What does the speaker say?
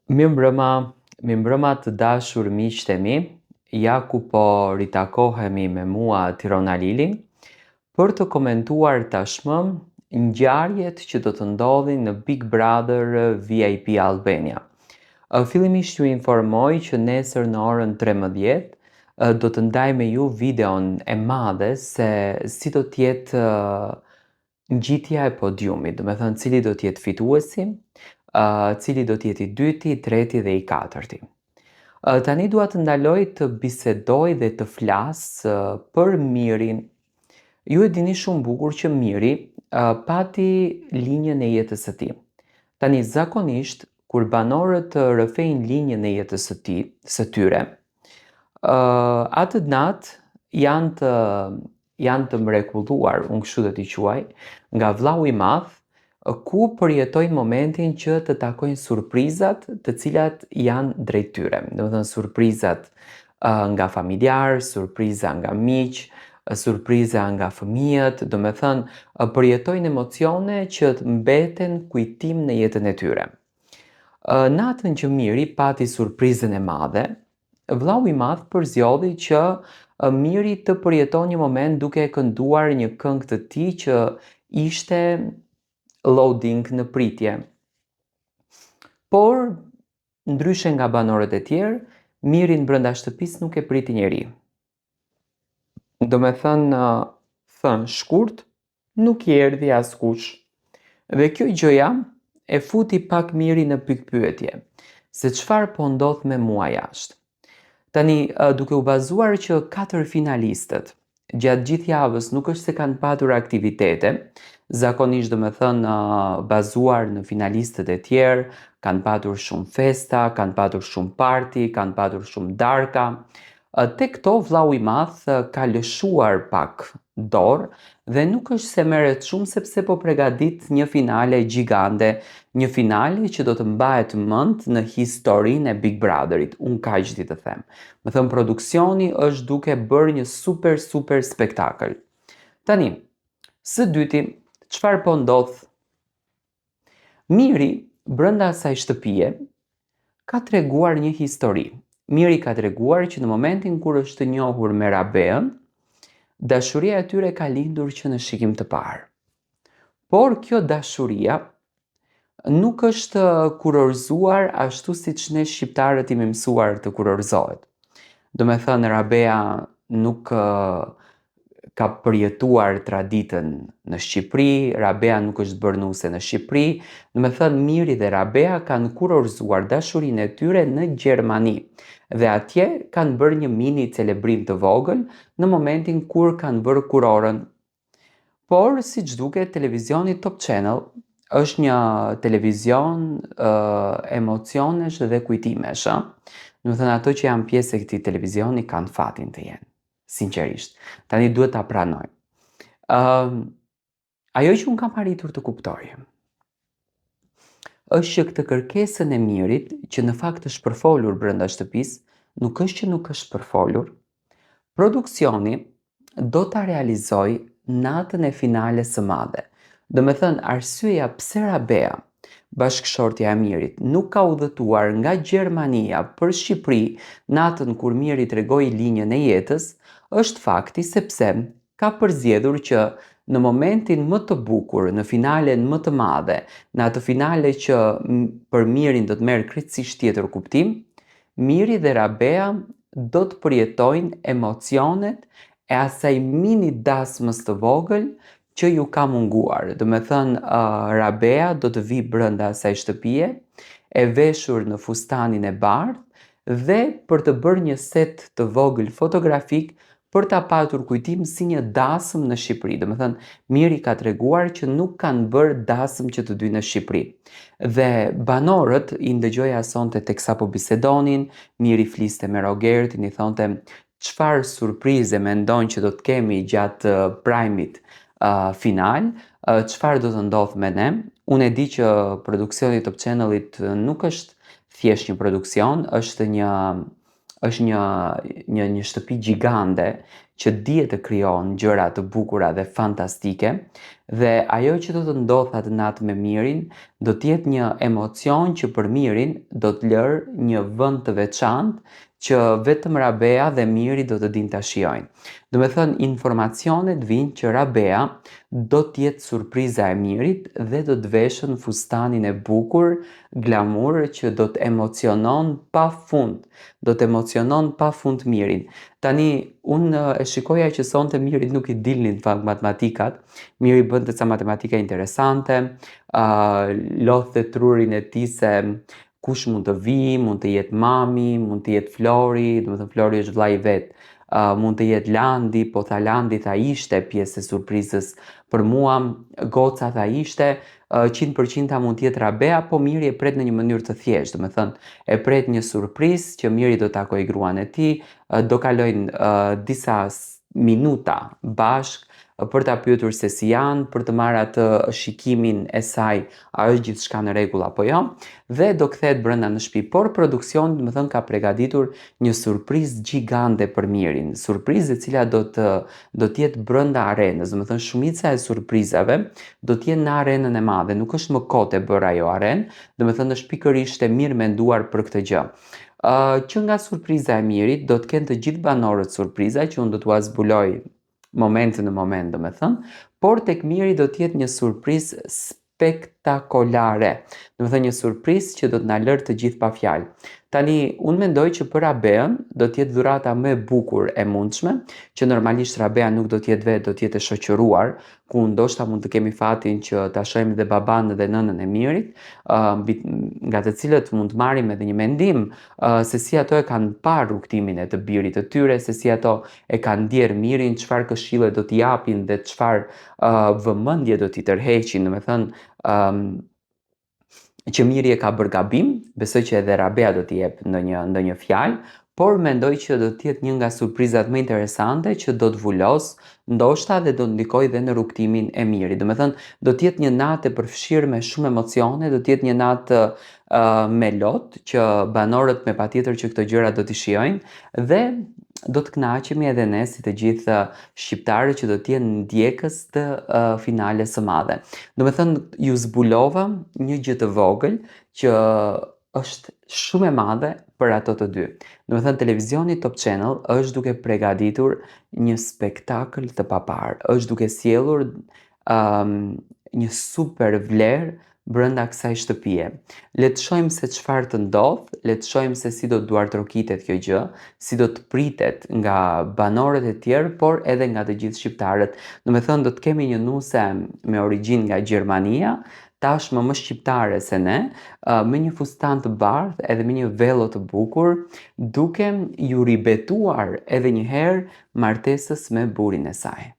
Mirëmbrëma, mirëmbrëma të dashur miqtë e mi, ja ku po ritakohemi me mua Tiron Halilin, për të komentuar tashmë ngjarjet që do të ndodhin në Big Brother VIP Albania. Fillimisht ju informoj që nesër në orën 13 do të ndaj me ju videon e madhe se si do të jetë ngjitja e podiumit, domethënë cili do të jetë fituesi, cili do të jetë i dyti, i treti dhe i katërti. Tani dua të ndaloj të bisedoj dhe të flas për Mirin. Ju e dini shumë bukur që Miri pati linjën e jetës së tij. Tani zakonisht kur banorët rrëfejnë linjën e jetës së tij, së tyre, atë natë janë të janë të mrekulluar, unë kështu do t'i quaj, nga vllau i madh, ku përjetojnë momentin që të takojnë surprizat të cilat janë drejt tyre. Domethënë surprizat nga familjarë, surpriza nga miq, surpriza nga fëmijët, domethënë përjetojnë emocione që mbeten kujtim në jetën e tyre. Natën që Miri pati surprizën e madhe, vllau i madh përzgjodhi që Miri të përjeton një moment duke e kënduar një këngë të tij që ishte loading në pritje. Por, ndryshe nga banorët e tjerë, Mirin brenda shtëpisë nuk e priti njeri. Domethënë, thënë shkurt, nuk i erdhi askush. Dhe kjo gjëja e futi pak Mirin në pikëpyetje, se çfarë po ndodh me mua jashtë. Tani, duke u bazuar që katër finalistët gjatë gjithë javës nuk është se kanë patur aktivitete, zakonisht domethënë bazuar në finalistët e tjerë, kanë patur shumë festa, kanë patur shumë party, kanë patur shumë darka, Te këto vllau i madh ka lëshuar pak dorë dhe nuk është se merret shumë sepse po pregadit një finale gjigande, një finale që do të mbahet mend në historinë e Big Brotherit, unë kaq di të them. Domethënë produksioni është duke bërë një super super spektakël. Tani, së dyti, çfarë po ndodh? Miri, brenda asaj shtëpie, ka treguar një histori. Miri ka treguar që në momentin kur është njohur me Rabeën, dashuria e tyre ka lindur që në shikim të parë. Por kjo dashuria nuk është kurorëzuar ashtu siç ne shqiptarët jemi mësuar të kurorëzohet. Domethënë Rabea nuk ka përjetuar traditën në Shqipëri, Rabea nuk është bërë nuse në Shqipëri, domethënë Miri dhe Rabea kanë kurorëzuar dashurinë e tyre në Gjermani dhe atje kanë bërë një mini celebrim të vogël në momentin kur kanë bërë kurorën. Por, siç duket, televizioni Top Channel është një televizion uh, emocionesh dhe kujtimesh, ë? Domethënë ato që janë pjesë e këtij televizioni kanë fatin të jenë. Sinqerisht. Tani duhet ta pranoj. Ëm uh, ajo që unë kam arritur të kuptoj është që këtë kërkesën e Mirit, që në fakt është përfolur brenda shtëpisë, nuk është që nuk është përfolur, produksioni do ta realizojë natën e finales së madhe. Domethënë, arsyeja pse Rabea, bashkëshortja e Mirit, nuk ka udhëtuar nga Gjermania për Shqipëri natën kur Miri tregoi linjën e jetës, është fakti sepse ka përzgjedhur që në momentin më të bukur, në finalen më të madhe, në atë finale që për Mirin do të merr krejtësisht tjetër kuptim, Miri dhe Rabea do të përjetojnë emocionet e asaj mini dasmës të vogël që ju ka munguar. Domethënë, uh, Rabea do të vijë brenda asaj shtëpie, e veshur në fustanin e bardhë dhe për të bërë një set të vogël fotografik për ta patur kujtim si një dasëm në Shqipëri. Domethënë, Miri ka treguar që nuk kanë bërë dasëm që të dy në Shqipëri. Dhe banorët i ndëgjoja sonte teksa po bisedonin, Miri fliste me Rogertin, i thonte çfarë surprize mendon që do të kemi gjatë prime-it uh, final, çfarë do të ndodhë me ne. Unë e di që produksioni i Top Channel-it nuk është thjesht një produksion, është një është një një një shtëpi gjigande që dihet të krijon gjëra të bukura dhe fantastike dhe ajo që do të ndodhë atë natë me Mirin do të jetë një emocion që për Mirin do të lërë një vend të veçantë që vetëm Rabea dhe Miri do të dinë ta shijojnë. Domethënë informacionet vijnë që Rabea do të jetë surpriza e Mirit dhe do të veshën fustanin e bukur, glamur që do të emocionon pa fund, do të emocionon pa fund Mirin. Tani unë e shikoja që sonte Mirit nuk i dilnin fakt matematikat. Miri bënte ca matematika interesante, uh, lodhte trurin e tij se kush mund të vijë, mund të jetë mami, mund të jetë Flori, domethënë Flori është vëllai i vet. Uh, mund të jetë Landi, po tha Landi tha ishte pjesë e surprizës për mua, goca tha ishte, uh, 100% tha mund të jetë Rabea, po Miri e pret në një mënyrë të thjeshtë, domethënë e pret një surprizë që Miri do takojë gruan e tij, uh, do kalojnë uh, disa minuta bashkë për ta pyetur se si janë, për të marrë atë shikimin e saj, a është gjithçka në rregull apo jo, dhe do kthehet brenda në shtëpi. Por produksioni, domethënë, ka përgatitur një surprizë gjigante për Mirin, surprizë e cila do të do të jetë brenda arenës, domethënë shumica e surprizave do të jenë në arenën e madhe, nuk është më kot e bërë ajo arenë, domethënë është pikërisht e mirë menduar për këtë gjë. Uh, që nga surpriza e Mirit do të kenë të gjithë banorët surpriza që unë do t'ua zbuloj moment në moment, domethënë, por tek Miri do të jetë një surprizë spektakolare. Domethënë një surprizë që do të na lërë të gjithë pa fjalë. Tani, unë mendoj që për Rabeën do të jetë dhurata më e bukur e mundshme, që normalisht Rabea nuk do të jetë vetë, do të jetë e shoqëruar, ku ndoshta mund të kemi fatin që ta shohim dhe babanë dhe nënën e Mirit, uh, nga të cilët mund të marrim edhe një mendim uh, se si ato e kanë parë rrugëtimin e të birit të tyre, se si ato e kanë ndjerë Mirin, çfarë këshille do t'i japin dhe çfarë uh, vëmendje do t'i tërheqin, domethënë um, që Miri e ka bërë gabim, besoj që edhe Rabea do t'i jep ndonjë ndonjë fjalë, por mendoj që do të jetë një nga surprizat më interesante që do të vulos, ndoshta dhe do të ndikojë dhe në rrugëtimin e Mirit. Domethënë, do të jetë një natë e përfshirë me shumë emocione, do të jetë një natë uh, me lot që banorët me patjetër që këto gjëra do t'i shijojnë dhe do të kënaqemi edhe ne si të gjithë shqiptarët që do të jenë ndjekës të uh, finales së madhe. Domethënë, ju zbulova një gjë të vogël që është shumë e madhe për ato të dy. Domethënë, televizioni Top Channel është duke pregaditur një spektakël të paparë, është duke sjellur um, një super vlerë brenda kësaj shtëpie. Le të shohim se çfarë të ndodh, le të shohim se si do të duartrokitet kjo gjë, si do të pritet nga banorët e tjerë, por edhe nga të gjithë shqiptarët. Domethënë do të kemi një nuse me origjinë nga Gjermania, tashmë më shqiptare se ne, me një fustan të bardhë edhe me një vello të bukur, duke iu ribetuar edhe një herë martesës me burrin e saj.